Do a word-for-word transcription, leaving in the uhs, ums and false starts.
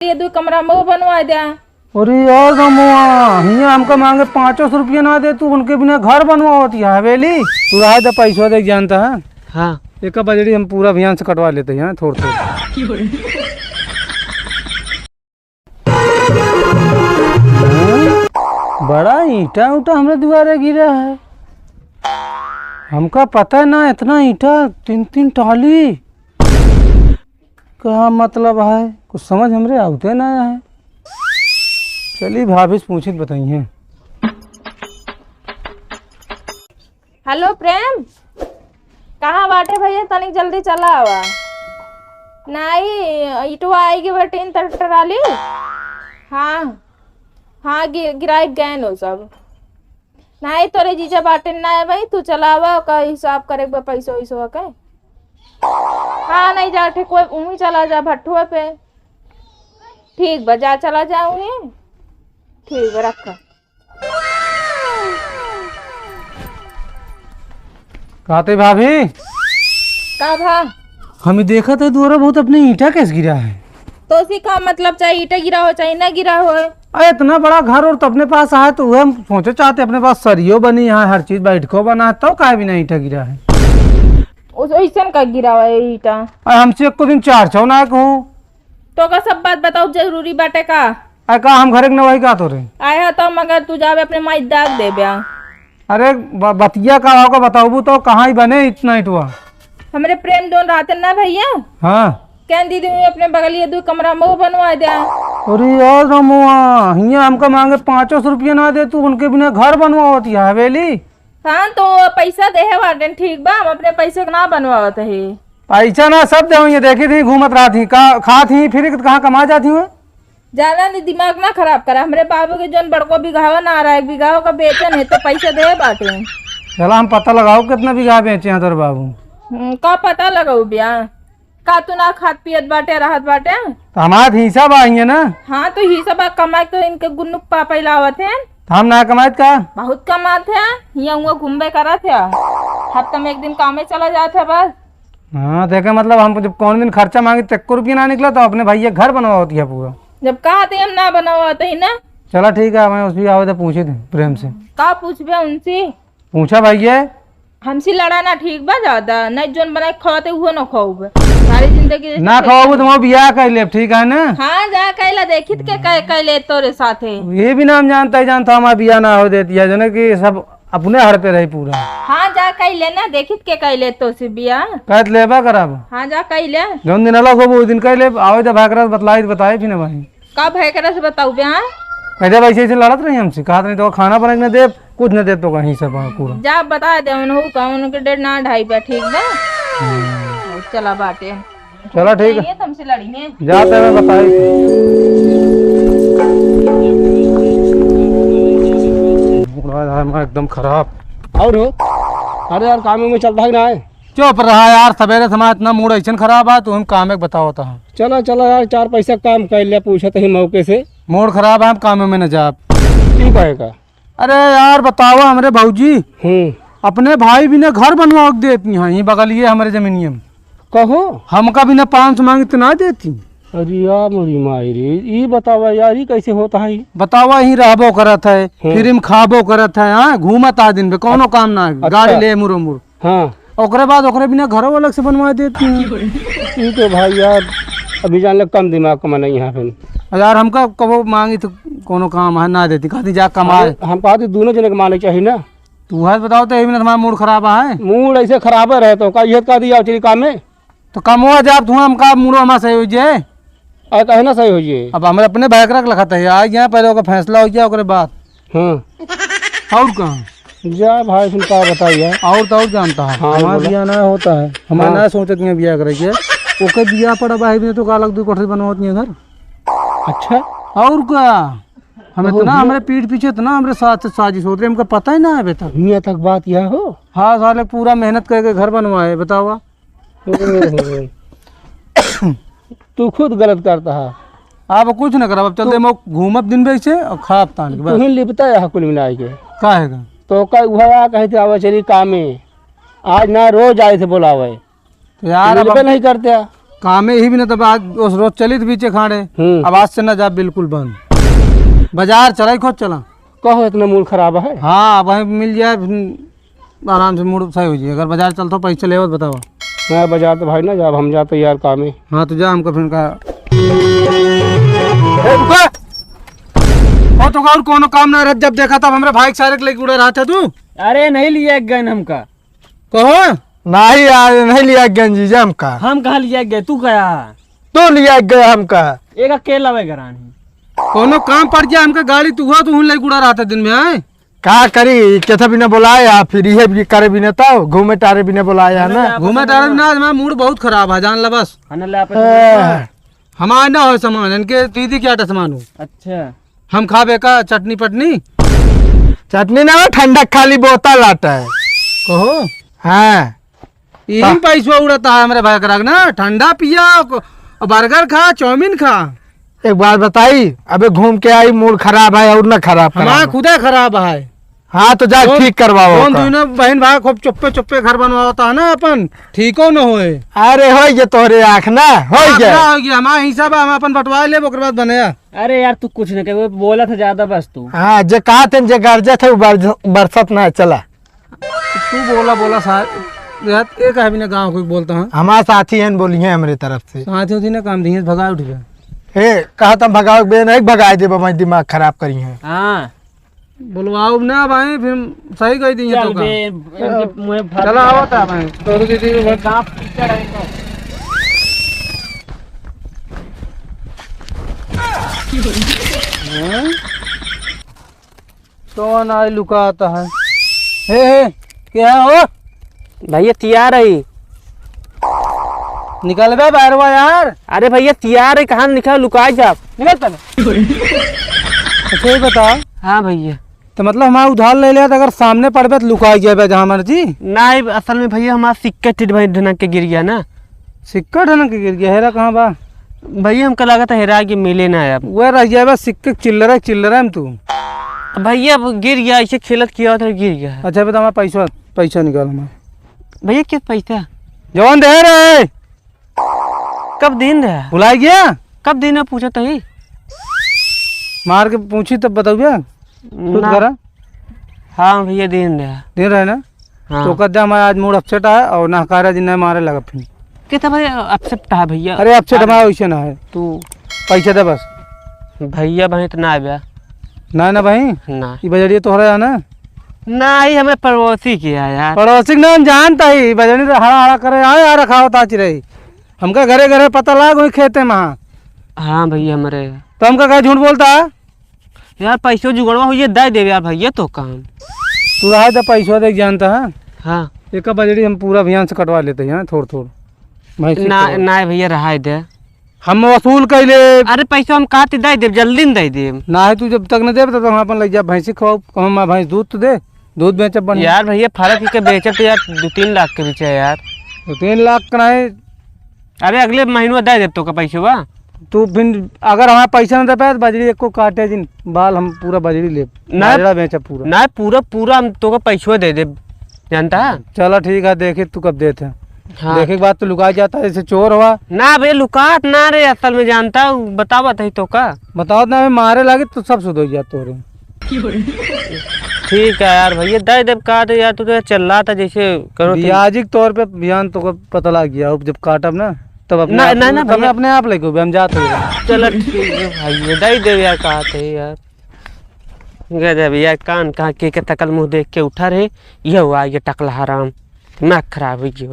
ये दो कमरा में वो बनवा दे। अरे यार रमुआ, हियाँ हमका माँगे पाँचो सौ रुपया ना दे, तू उनके बिना घर बनवावत है हवेली। तू रहा दे, पैसवा दे जानता है। हाँ। एक बजड़ी हम पूरा अभियान से कटवा लेते हैं, थोड़ थोड़। बड़ा ईंटा उटा हमरे दुआरे गिरा है, हमका पता है ना, इतना ईंटा, तीन तीन टाली। का मतलब है, कुछ समझ हमरे आवते ना है। चली भाभी से पूछित बताइए। हेलो प्रेम, कहाँ बाटे भैया? तनिक जल्दी चला आवा। नाई, इटवा आई गई बटे इन तर-, टराली। हाँ, हाँ, गि-, गिराई गए नो सब। नाई, तोरे जीजा बाटे ना है भाई, तू चला आवा, का हिसाब करे के बा पैसो वैसो के। हाँ, नहीं जा, ठीक, कोई उमी चला जा भट्ठुआ पे। ठीक बा, जा, चला जा उमी। ठीक बा, रख। कहते भाभी। का भा? हम ही देखत है दुआरा बहुत अपने ईंटा कैसे गिरा है। तो उसी का मतलब, चाहे ईंटा गिरा हो, चाहे ना गिरा हो। अरे इतना बड़ा घर और तो अपने पास आए तो वह हम सोचे चाहते अपने पास सरियो बनी है, हर चीज बैठको बना है, तो काहे बिना ईंटा गिरा है? उस, ओइसन का गिरा हुआ है ईंटा? अरे हमसे एको दिन चार छौ ना कहू। तो का सब बात बताओ, जरूरी बाटे का? अरे का हम घरे के न वही का तोरे? आए हा तो मगर तू जावे अपने माई दाग देब्या। अरे ब-, बतिया का होगा बताऊबू तो कहाँ ही बने इतना इटवा? हमरे प्रेम दोन रहते ना भैया। हाँ। कह दीदी हुई अपने बगलिए दो कमरा में वो बनवा दे। अरे यार रमुआ, हियाँ हमका माँगे पाँचो सौ रुपया ना दे, तू उनके बिना घर बनवावत है हवेली। हाँ, तो वो पैसा देहे बाटेन, ठीक बा, हम अपने पैसे के ना बनवावत ही। पैसा ना सब देहूँ, ये देखी थी घूमत रहत ही, का खात ही, फिर कहाँ कमा जात ही? जाना नहीं, दिमाग ना खराब करा। हमरे बाबू के जौन बड़को बिघावा ना रहा, एक बिघावा का बेचन है, तो पैसा देहे बाटेन। चला हम पता लगाओ कितना बिघा बेचे हैं तोरे बाबू। हम्म, का पता लगाऊ ब्या? का तू ना खात पियत बाटे, रहत बाटे? तो हमार हिस्सा बा हियाँ ना। हाँ, तो हिस्सा बा, कमाई तो इनके गुन्नू के पापा ही लावत हैं। तो हम ना कमाइत का? बहुत कमात है, हियाँ हुआँ घूमबे करत है, हफ्ता में एक दिन कामे चला जात है बस। हाँ, देखे मतलब हम जब कौन दिन खर्चा माँगी तो एको रुपया ना निकला, तो अपने भैया घर बनवावत है पूरा। जब कहा थे हम ना बनवावत ही ना। चला ठीक है, मैं उसकी आवे तो पूछे थे प्रेम से। का पूछबे उनसे? पूछा भैया। हमसे लड़ा ना ठीक बा ज्यादा, नहीं जोन बनाए खाते उहो ना खाऊब। सारी जिंदगी ना खाऊब तो मैं बियाह कर लेब, ठीक है ना? हाँ, जा कैला देखित के कै-, कैले तोरे साथे। ये भी नाम जानता ही जानता हमारा बियाह ना हो देती है, जने कि सब अपने हर पे रही पूरा। हाँ, जा कैले ना, देखित के कैले तो से बियाह। कहत लेबा करब। हाँ, जा कैले। जौन दिन अलग होबो, उस दिन कह लेब, आवे जब भाई करत बतलाई, बताए फिर ना भाई। का भय करे से बताऊ बे, हाँ? अरे जब ऐसे ऐसे लड़त रही हमसे, कहत नहीं तो खाना बना के न देब, कुछ न देब तो कहीं से पा-, पूरा। जा बता दे उन्हों का, उनके डेढ़ ना ढाई पे, ठीक बा? हम्म। चला बाटे। चला ठीक है। ये तुमसे लड़ी है। जा ते मैं बताई। पूरा यार मैं एकदम खराब। और हो? अरे यार काम में चलता है कि ना है? चुप रहा यार, सवेरे से हमारा इतना मूड ऐसन खराब है, तो हम काम एक बताओ था। चला, चला यार, चार पैसा काम कर ले, पूछत ही मौके से। मूड खराब है, हम काम में न जाब। ठीक है का? अरे यार, बताओ हमरे भौजी, हम्म। अपने भाई बिना घर बनवा के देती हैं, ये बगलिए हमरे जमीनिए में। कहो? हमका बिना पाँच सौ मांगी तो ना देती। अरे यार, मोरी माई रे, ई बतावा यार, ई कैसे होता है ई? बतावा, यहीं रहबो करत है, हम्म। फ्री में खाबो करत है, हाँ, घूमत आ दिन पे, कौनो काम ना है, अच्छा। गाड़ी ले मुरो मुरो। हाँ। ओकरे बाद ओकरे बिना घरो अलग से बनवा देती हैं। ई तो भाई यार, अभी जान ले कम दिमाग का मनई है फिर। यार हमका कबो मांगी तो कोनो काम है ना देती, कहती जा कमाए। अरे, हम कहती दोनों जने के माने चाहिए ना। तू है बताओ तो यही बिना हमारा मूड खराब है। मूड ऐसे खराब रहे तो का ये कह दिया चली काम में। तो कमवा जाब तू, हमका मूडो हमारा सही हो जाए। अरे काहे ना सही हो जाए? अब हमरे अपने भाई के रख लखत है, आ गया पहले ओकर फैसला हो जाए ओकरे बाद। हाँ। और का? जा भाई, तुम का बताई यार? और तो और जानता है, हाँ, हमारा बोला। बियाह ना होता है, हमारा हाँ। ना सोचत नहीं बियाह करे के। ओके बियाह पड़ा भाई भी तो का अलग दो कोठरी बनवावत नहीं घर। अच्छा। और का? हम ओहो, इतना भैया। हमरे पीठ पीछे इतना हमरे साथ साजिश होत रहे, हमका पता ही ना है अबे तक। हियाँ तक बात यह हो? हाँ, साले पूरा मेहनत करके घर बनवाए, बतावा। ओहो। तू खुद गलत करता है। अब कुछ न करब, अब चल तू दे, मैं घूमब दिन भर से और खाब तान के बस। तू ही लिपता है कुल मिला के। काहे का? तो का उहा कहे थे, "आवे चली कामे।" आज ना रोज आए थे बोलावे। तो यार, अब मिलबे नहीं करते हैं। कामे ही भी ना, तब आज उस रोज चली तो बीचे खाड़े। हम्म। अब आज से ना जा, बिल्कुल बंद। बाजार चला ही, खुद चला। कहो, इतना मूड खराब है? हाँ, अब वहीं मिल जाए, फिर आराम से मूड सही हो जाए। अगर बाजार चलता हो, पैसे लेवत बतावा। मैं बाजार तो भाई ना जा, अब हम जाते यार कामे। हाँ, तो जा, हमको फिर कहा। ए, रुका। ओ, तो और कोनो काम ना रह, जब देखा तब हमरे भाई के सारे के लेके उड़ा रहा था तू। अरे, नहीं लिया गन हमका। कहो? नहीं यार, नहीं लिया गंजी जी हमका। हम कहाँ लिया गए, तू गया? तू लिया गया हमका। एक अकेला वे घरान ही। कोनो काम पड़ जाए हमका, गाड़ी तू हुआ, तू हुन ले गुड़ा रहता दिन में, आए? का करी, केथा बिना बोलाए आ, फिर इहे भी करे बिना तो, घूमे टारे बिना बोलाए है ना। घूमे टारे बिना, आज हमारा मूड बहुत खराब है, जान ला बस। खाना ले आप ए। हमार ना हो सामान, इनके दीदी क्या सामान हो। अच्छा। हम खाबे का चटनी पटनी? चटनी ना हो, ठंडा खाली बोतल आटा है। कहो? हाँ। यही हाँ। पैसवा उड़ता है हमरे भाई करा के ना, ठंडा पिया, को-, बर्गर खा, चाउमीन खा। एक बात बताई, अबे घूम के आई, मूड खराब है और ना खराब हमारा कराना। खुदे खराब है। हाँ, तो जा कौन, ठीक करवाओ कौन ओका। दुनो बहन भाई खूब चुप्पे चुप्पे घर बनवावता है ना अपन, ठीको न होए। अरे होई गे तोहरे आँख ना, होई आँख गे। ना होई गे, हमारा हिसाब है, हम अपन बंटवा लेब, ओकर बाद बने। अरे यार, तू कुछ न कहे, वो बोला था ज्यादा बस तू। हाँ, जे कहा थे, जे गरजे थे, वो बरज-, बरसत ना है, चला। तू बोला, बोला सा-, यार, ये कहे भी ना गाँव को बोलता हूँ। हमारे साथी हैं, बोली हैं हमरे तरफ से। साथी होती ना काम दी है, भगा उठ गया। ए, कहा तुम भगाओ बे, नहीं भगाए दे, मैं दिमाग खराब करी है। हाँ। बोलवाओ ना भाई, फिर सही कह दी है चल तो का। बे, इनके मुँह फाड़ चला दे। आओ ता भाई। तोर दीदी को एक गाँव कीचड़ है इनका। हैं? कौन आई लुकाता है? हे, हे, क्या हो? भैया, तियार है। निकल बे बाहरवा यार। अरे भैया, तियार है, कहाँ निकल, लुकाए जा। निकल तब। अच्छा, ये बताओ। हाँ भैया। तो मतलब हमारा उधार ले लिया, तो अगर सामने पड़बे तो लुकाई जाबे जहाँ मर्जी। नहीं, असल में भैया, हमारा सिक्का टिट भाई ढनक के गिर गया ना। सिक्का ढनक के गिर गया, हेरा कहाँ बा? भैया, हमका लगा था हेरा के मिले ना अब। वह रह जाबे सिक्के चिल्लरा, चिल्लरा में तू। भैया, अब गिर गया, ऐसे खेलत किया था, गिर गया। अच्छा, बता हमारा पैसा, पैसा निकाल हमारा। भैया, क्या पैसा? जवान दे रहे। कब दिन रहा? भुला गया? कब दिन रहा पूछा तही? मार के पूछी तब बताऊ भैया। खुद ना। करा। हाँ भैया, दिन रहा। दिन रहे ना? हाँ। तो कहते हमारा आज मूड अपसेट है और ना हकारा जी नहीं मारे लगा फिर। कितना भाई अपसेट है भैया? अरे अपसेट अरे। हमारा वैसे ना है। तू पैसा दे बस। भैया भाई इतना आ गया। ना ना भाई। ना। ये बजरिया तोहरा है ना? ना, ये हमें पड़ोसी के है यार। पड़ोसी के नाम जानता ही, बजनी तो हड़ा हड़ा करे, हाँ यार, रखा होता आज रही। हमका घरे घरे पता लाग, वही खेते में, हाँ। हाँ भैया, हमरे। तो हमका का झूठ बोलता है? यार, पैसो जुगड़वा हो, ये दे देवे यार भैया, तो काम। तू रहा तो पैसो देख जानता है? हाँ। एक बजड़ी हम पूरा अभियान से कटवा लेते हैं, थोड़ थोड़। भैंसी ना, थोड़। ना भैया, रहा दे। हम वसूल कैले। अरे, पैसा हम काट दे देब, जल्दी न दे देब। नाही, तू जब तक न देब, तब तक हम अपन लइका भैंसी खवाओ, कहूँ मैं भैंस दूध तो दे, दूध बेचब बढ़िया। यार भैया, फर्क ही के बेचब तो यार, दो तीन लाख के बेचे यार। दो तीन लाख का नहीं। अरे, अगले महीनवा दे देब तोका पैसवा। तू फिर अगर हमारा पैसा न दे पाए, तो बजरी एको काटे जिन, बाल हम पूरा बजरी लेब, ना। बाजरा बेचब पूरा। ना, पूरा, पूरा हम तोका पैसवा दे देब, जानता है? चला ठीक है, देखे तू कब देत है। हाँ। देखे के बाद तो लुका जाता है, जैसे चोर हुआ। ना बे, लुकात ना रे, असल में जानता हूँ, बतावत है तो का? बतावत ना, मारे लागे तो सब सुधर जात तोरे। ठीक है यार भैया, दे देब का दे यार, तू तो चिल्लाता जैसे करो तुम। ब्याजी के तौर पे बयान तो को पता लग गया, अब जब काटब ना, तब अपने ना, आप, ना, ना तब भैया। अपने आप लेके हम जाते हैं। चलो ठीक है भाई, दे देब यार, कहा थे यार। गजब यार, कान कहाँ के, के तकल मुँह देख के उठा रहे, यह हुआ ये टकला हराम, दिमाग खराब हो गया।